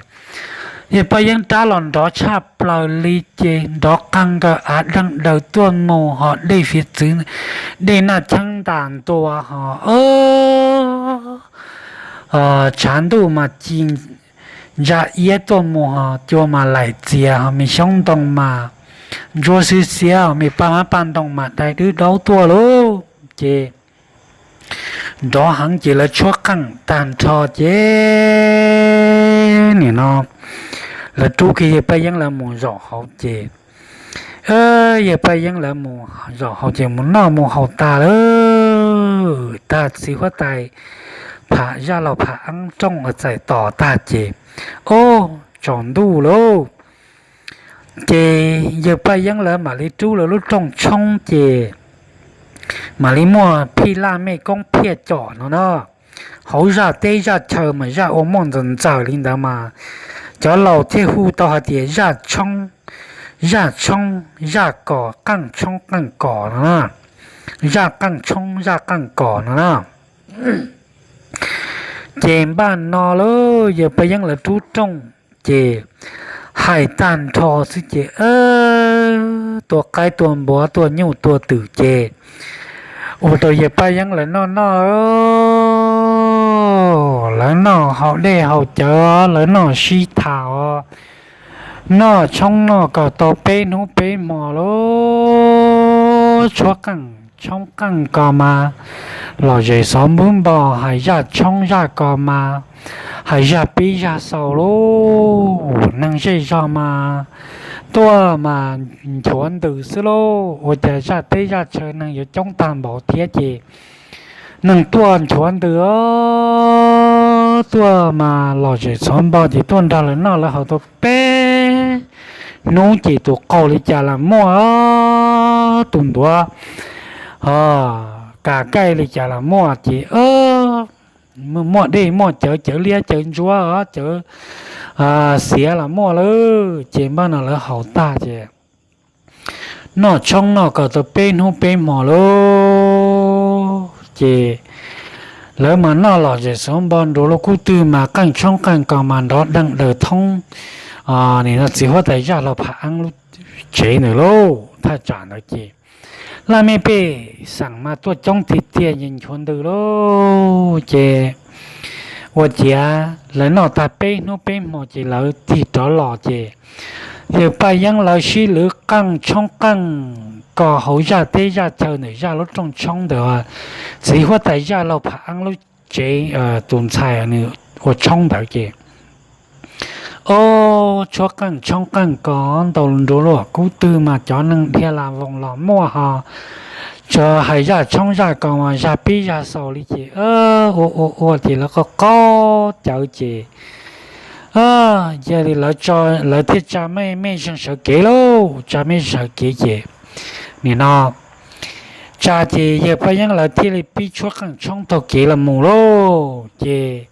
yawg Paj Yeeb rab los nrov tshaj plaws li ces nrov qeeg nkaws av deeg daws tuaj mus ho dej fiav txwv, dej naj cheeb ntas ntua ho tshav ntuj mas ci ntsa iab tuaj mus ho cua mas laim txias ho me xyoob ntoo mas ntsuab xiab xiab ho me paj mab paj ntoo mas dai dwb daub tuaj lauj. Ces nrov heev ces lawv tshuab qeej tag nrho ces nim no lawv rub kiag yawg Paj Yeeb lawv mus zaum hauv ces yawg Paj Yeeb lawv mus zaum hauv ces mus noj mus haus tas lawm tag txiv huab tais Phav, zaj laug Phav Eeb rooj uas txais tos tag ces ob tsaus ntuj lauj. Ces yawg Paj Yeeb lawv mam li rub lawv lub rooj tshoob ces mam li muaj phij laj mej koob phiaj com no na. Hauv zaj teb zaj chaw mas zaj ua muaj ntxaws ntxaws li ntawd mas cov laus thiaj hu tau hais tias zaj tshoob, zaj tshoob zaj kos, qeej tshoob qeej kos no na, zaj qeej tshoob zaj qeej kos no na. Ces npaj no lawm yawg Paj Yeeb lawv rub rooj, ces hais tag nrho xwb ces tua qaib tua npua tua nyuj tua twm ces ua rau yawg Paj Yeeb lawv noj noj, lawv noj haus dej haus cawv, lawv noj sib tham os, noj tshoob noj kos tau peb hnub peb hmo lawm. Tshuab qeej tshoob qeej kos mas lom zem xov npub npo, hais zaj tshoob zaj kos mas hais zaj pib zaj xaus lauj. Neeg zej zog mas tuaj mas nchuav ntws xwb lauj, ua cas zaj teb zaj chaw neeg yuav coob tag npaum thiab ces neeg tuaj nchuav ntws os, tuaj mas lom zem xov npub npo ces tuaj nrog lawv noj lawv haus tau peb hnub ces tus qaug li cas los muaj, tus ntuav kas kaij li cas los muaj ces muaj dej muaj cawv, cawv liab cawv ntsuab, cawv xiav los muaj lawm. Ces npaj no lawv haus tag ces noj tshoob noj kos tau peb hnub peb hmo lawm ces lawv mas noj lom zem xov npub npo nrug luag kub twg mas qeej tshoob qeej kos mas nrov deeg daws thoob nim no txiv huab tais zaj laug Pham Eeb lub tsev ntawd lauj. Thaj tsam ntawd ces laj mej pej xeem mas tuaj coob tiag tiag ces nchuav ntws lauj. Ces ua ciav lawv noj tag peb hnub peb hmo ces lawv tig rov los ces yawg Paj Yeeb lawv sib lwv qeej tshoob qeej kos hauv zaj teb zaj chaw ntawm zaj lub rooj tshoob ntawd, txiv huab tais zaj laug Pham Eeb lub tsev, tus ntxhais nws ua tshoob ntawd ces o, tshuab qeej tshoob qeej kos ntau nrug luag kub twg mas cov neeg dhia las voos los muaj ho, tsuas hais zaj tshoob zaj kos mas zaj pib zaj xaus li ces ua ua ua ces lawv qaug qaug cawv ces yog li lawv, lawv thiaj tsa mej mej zeeg sawv kev lauj. Tsa mej zeeg sawv kev ces nim no tsa ces yawg Paj Yeeb lawv thiaj li pib tshuab qeej tshoob taug kev los mus lauj. Ces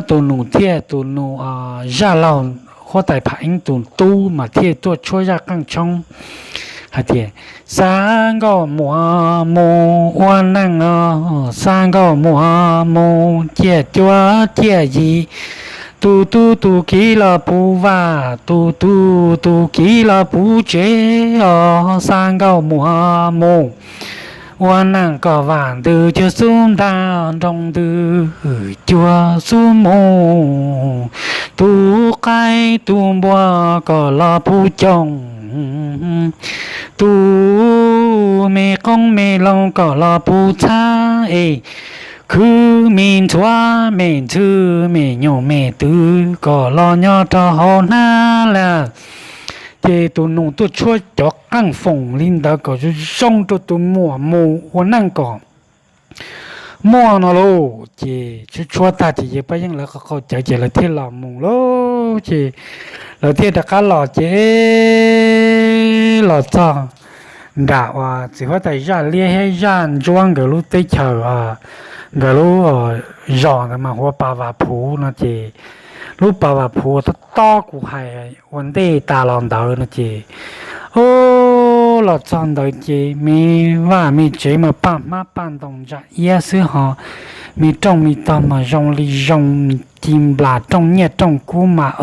tus nus thiaj, tus nus zaj laug huab tais Pham Eeb tus tub mas thiaj tuaj tshuab zaj qeej tshoob hais tias, xa nkauj muam mus ua neej os, xa nkauj muam mus ciaj cuab ciaj yig, tus tub tus kiv los puv vaj, tus tub tus kiv los puv tsev os, xa nkauj muam mus ua neej kom vam ntws cuag xub ntaj, nroo ntws cuag xub mus, tus qaib tus npua kom los puv cooj, tus me qoob me loo kom los puv txhab es, khwv me ntxhuav me ntxhw me nyuj me twm kom los nyob rau hauv hnab lawm. Ces tus nus tuaj tshuab cov qeej foom li ntawd kom zoo zoo rau tus muam mus ua neej kom muaj no lauj. Ces tshuab tshuab tag ces yawg Paj Yeeb lawv qaug qaug cawv ces lawv thiaj los mus lauj. Ces lawv thiaj rov qab los ces los txog nram uas txiv huab tais zaj liab thiab zaj ntsuab nkawd lub teb chaws, nkawd lub zos ntawd mas hu ua Pas Vas Phuv no ces lub Pas Vas Phuv uas tob tob kuv hais ua ntej tas los ntawd no ces o, los txog ntawd ces me vaj me tsev mas paj hmab paj ntoos ntsa iab xwb ho, me rooj me tog mas zoo li zoo ci nplas rooj nyiaj rooj kub mas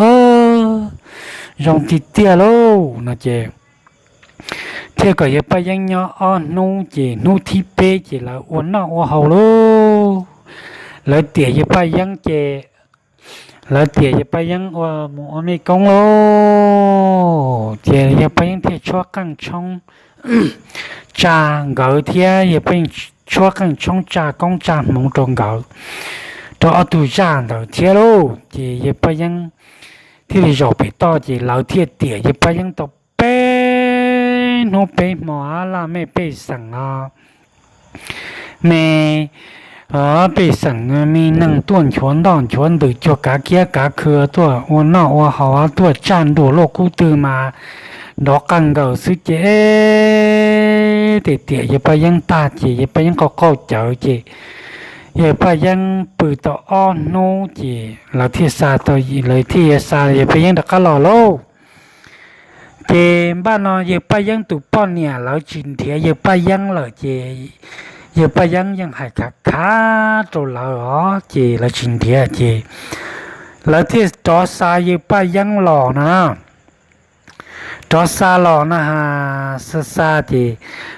zoo tiag tiag lauj no ces thiaj kom yawg Paj Yeeb nyob ob hnub ces hnub thib peb ces lawv ua noj ua haus lauj. Lawv tiam yawg Paj Yeeb ces lawv tiam yawg Paj Yeeb ua mus ua mej koob lauj. Ces yawg Paj Yeeb thiaj tshuab qeej tshoob tsa nkawd thiab yawg Paj Yeeb tshuab qeej tshoob tsa koob tsa hmoov rau nkawd, rau ob tug zaj ntawd thiab lauj. Ces yawg Paj Yeeb thiaj li zaum pem toj ces lawv thiaj tiam yawg Paj Yeeb tau peb hnub peb hmo laj mej pej xeem os. Me pej xeem me neeg tuaj nchuav ntoj nchuav ntws cuag kav kiab kav khw tuaj ua noj ua haus tuaj tsaj nruas luaj kub twg mas nrov qeej nkaus xwb ces tiam tiam yawg Paj Yeeb tag ces yawg Paj Yeeb qaug qaug cawv ces yawg Paj Yeeb pw tau ob hnub ces lawv thiaj xa tau, lawv thiaj xa yawg Paj Yeeb rov qab los lauj. Ces npaj no yawg Paj Yeeb tus poj niam lawv tsis nrhiav yawg Paj Yeeb lawm ces yawg Paj Yeeb yeej hais khav khav rau lawv os ces lawv tsis nrhiav ces lawv thiaj rov xa yawg Paj Yeeb los no na. Rov xa los no ha, xa xa ces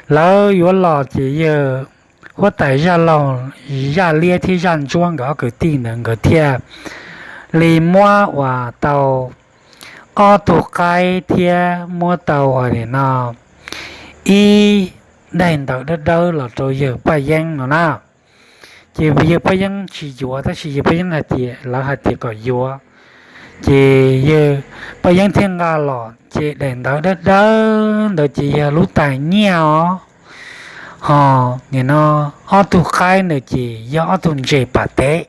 lawv yuav los ces yawg huab tais zaj laug, zaj liab thiab zaj ntsuab nkawd ob kwv tij ntawd nkawd thiaj li muab uas tau ob tug qaib thiab muab tau uas nim no ib daim ntawv dawb dawb los rau yawg Paj Yeeb no na. Ces yawg Paj Yeeb tsis yuav tab sis yawg Paj Yeeb hais tias lawv hais tias kom yuav, ces yawg Paj Yeeb thiaj nqa los ces daim ntawv dawb dawb ntawd ces yog lub tais nyiaj os. Ho nim no ob tug qaib ntawd ces yog ob tug ntses pam tev.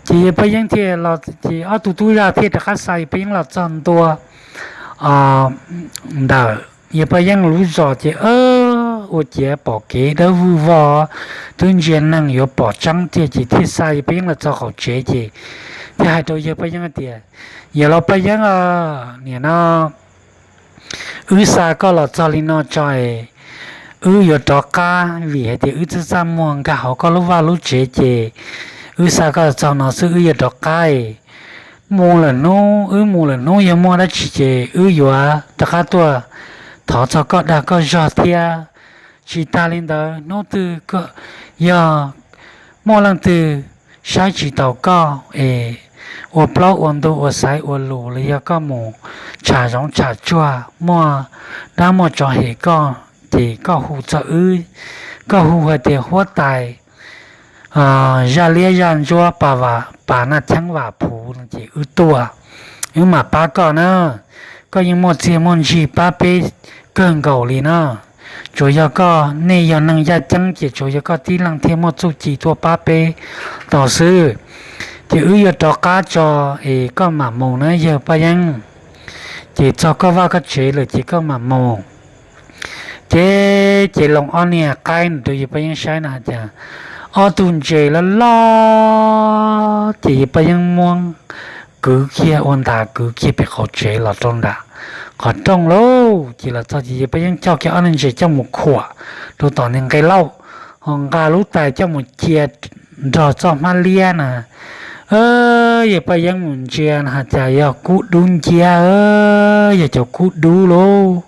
Ces yawg Paj Yeeb thiaj los ces ob tug tub zaj thiaj rov qab xa yawg Paj Yeeb los txog ntua ntawm yawg Paj Yeeb lub zos ces ua ciav pom kev dawb vog vog, twb ntsia neeg yuav pom tseeb tiag ces thiaj xa yawg Paj Yeeb los txog qaum tsev ces thiaj hais rau yawg Paj Yeeb tias, yawg laus Paj Yeeb, nim no wb xa koj los txog li no tso es wb yuav rov qab vim hais tias wb txaj txaj muag nkag hauv koj lub vaj lub tsev ces wb xa koj los txog no xwb wb yuav rov qab. Mus lawm hnub, wb mus lawm hnub yog muaj dab tsi ces wb yuav rov qab tuaj thov txog koj dag koj zog thiab. Tsis tas li ntawd hnub twg yog muaj leej twg saib tsis taus koj es ua plaub ua ntug ua xaiv ua lus los yog koj mus tsham zoov tsham tsuag muaj dab muaj tsov hem koj ces koj hu txog wb, koj hu hais tias huab tais zaj liab zaj ntsuab pas Naj Cheeb Vam Phuv no ces wb tuaj, wb mam pab koj na. Koj yeej muaj txiaj muaj ntsig pab peb kawg nkaus li na. Tsuas yog koj, nej yog neeg yaj ceeb ces tsuas yog koj tib leeg thiaj muaj txuj ci tuaj pab peb tau xwb. Ces wb yuav rov qab tso es koj mam mus na yawg Paj Yeeb. Ces txog koj vaj koj tsev lawm ces koj mam mus. Ces ces loo ob niag qaib no rau yawg Paj Yeeb saib no hais tias ob tug ntses loj loj ces yawg Paj Yeeb muab kwv kiag ua ntas kwv kiag pem qaum tsev los rau nram qhov rooj lauj. Ces los txog ces yawg Paj Yeeb coj kiag ob niag ntses coj mus khuam rau tom niag nqe lauj, ho nqa lub tais coj mus cia nrog txoj hmab liab na. Yawg Paj Yeeb mus ntsia no hais tias yog kub dub nciab, yog cov kub dub lauj,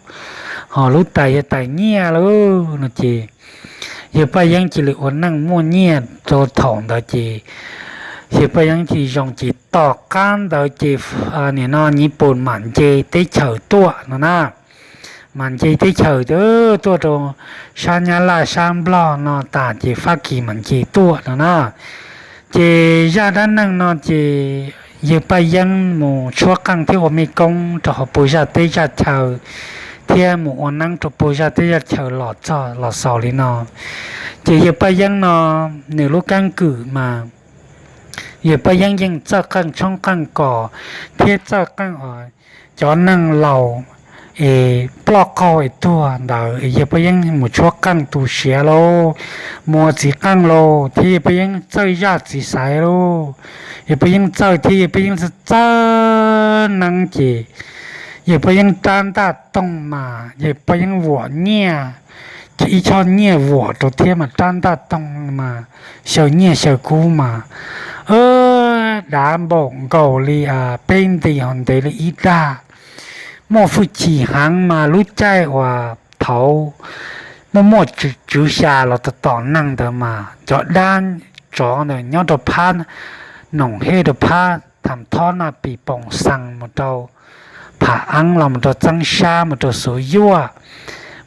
ho lub tais yog tais nyiaj lauj no ces yawg Paj Yeeb cia li ua neej muaj nyiaj rau thaum ntawd ces yawg Paj Yeeb cia li zoo ces tom qab ntawd ces nim no Nyiv Pus mam nce teb chaws tuaj no na. Mam nce teb chaws tuaj rau sab Nyab Laj sab Nplog no tas ces Fab Kis mam nce tuaj no na. Ces zaj dab neeg no ces yawg Paj Yeeb mus tshuab qeej thiab ua mej koob rau hauv puag zaj teb zaj chaw thiab mus ua neeb rau puag zaj teb zaj chaw los txog los xaus li no. Ces yawg Paj Yeeb no nws lub keeb kwm mas yawg Paj Yeeb yeej txawj qeej tshoob qeej kos thiab txawj qeej cov neeg laus es ploj qaug es tuag ntawd es yawg Paj Yeeb mus tshuab qeej tu siav lauj, mus ua txiv qeej lauj, thiab yawg Paj Yeeb txawj zaj txiv xaiv lauj. Yawg Paj Yeeb txawj thiab yawg Paj Yeeb txawj neeb ces yawg Paj Yeeb rab ntaj toog mas yawg Paj Yeeb vuam nyiaj, ib choj nyiaj vuam rau thiab mas rab ntaj toog mas xyaw nyiaj xyaw kub mas dav npaum nkaus li peb nti ho ntev li ib dag. Muaj hwj chim heev mas lub caij uas thaud muaj muaj tswv xya los tom neeg ntawd mas cov dab tsov ntawd nyob rau phab Noom Hej rau phab Tham Thob Naj Pis Poom Xees mus rau Pham Eeb los mus rau Txeeb Sab mus rau Xuv Yuaj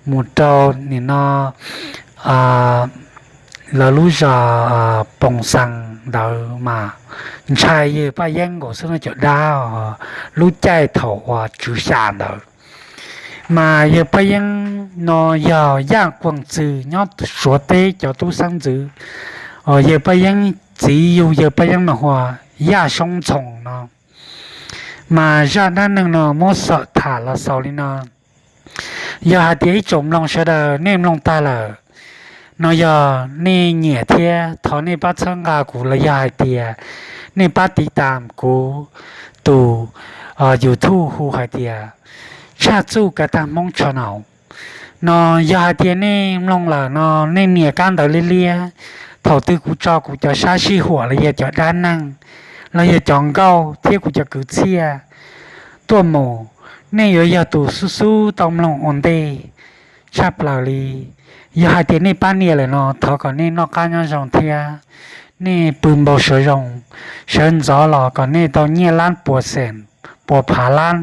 mus rau nim no lawv lub zos Poom Xees ntawd mas ntshai yawg Paj Yeeb nkaus xwb no cov dab lub caij thaum uas tswv xya ntawd. Mas yawg Paj Yeeb no yog Yaj Quas Txwg nyob Suav teb cov tub xeeb ntxwv, yawg Paj Yeeb txiv yug yawg Paj Yeeb mas hu ua Yaj Soob Ntxhoo no. Mas zaj dab neeg no muab xawm tham los xaus li no. Yog hais tias ib tsoom mloog sawv daws nej mloog tag lawm no yog nej nyiam thiab thov nej pab txhawb nqa kuv los yog hais tias nej pab tiv tas kuv tus YouTube hu hais tias Tshaj Txuj Kav Tag Hmoob Channel no. Yog hais tias nej mloog lawm no, nej nias kab ntawv liab liab. Thaum twg kuv tso kuv cov sab sij huam los yog cov dab neeg los yog cov nkauj thiab kuv cov kwv txhiaj tuaj mus, nej yuav yog tus xub xub tau mloog ua ntej tshaj plaws li. Yog hais tias nej pab nias lawm no, thov kom nej noj qab nyob zoo thiab nej pw npau suav zoo. Sawv ntxov los kom nej tau nyiaj lab puas xees, puas phav lab,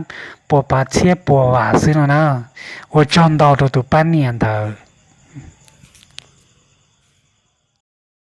puas phav txhiab, puas vam xwb no na. Ua tsaug ntau rau tus pab nias ntawd.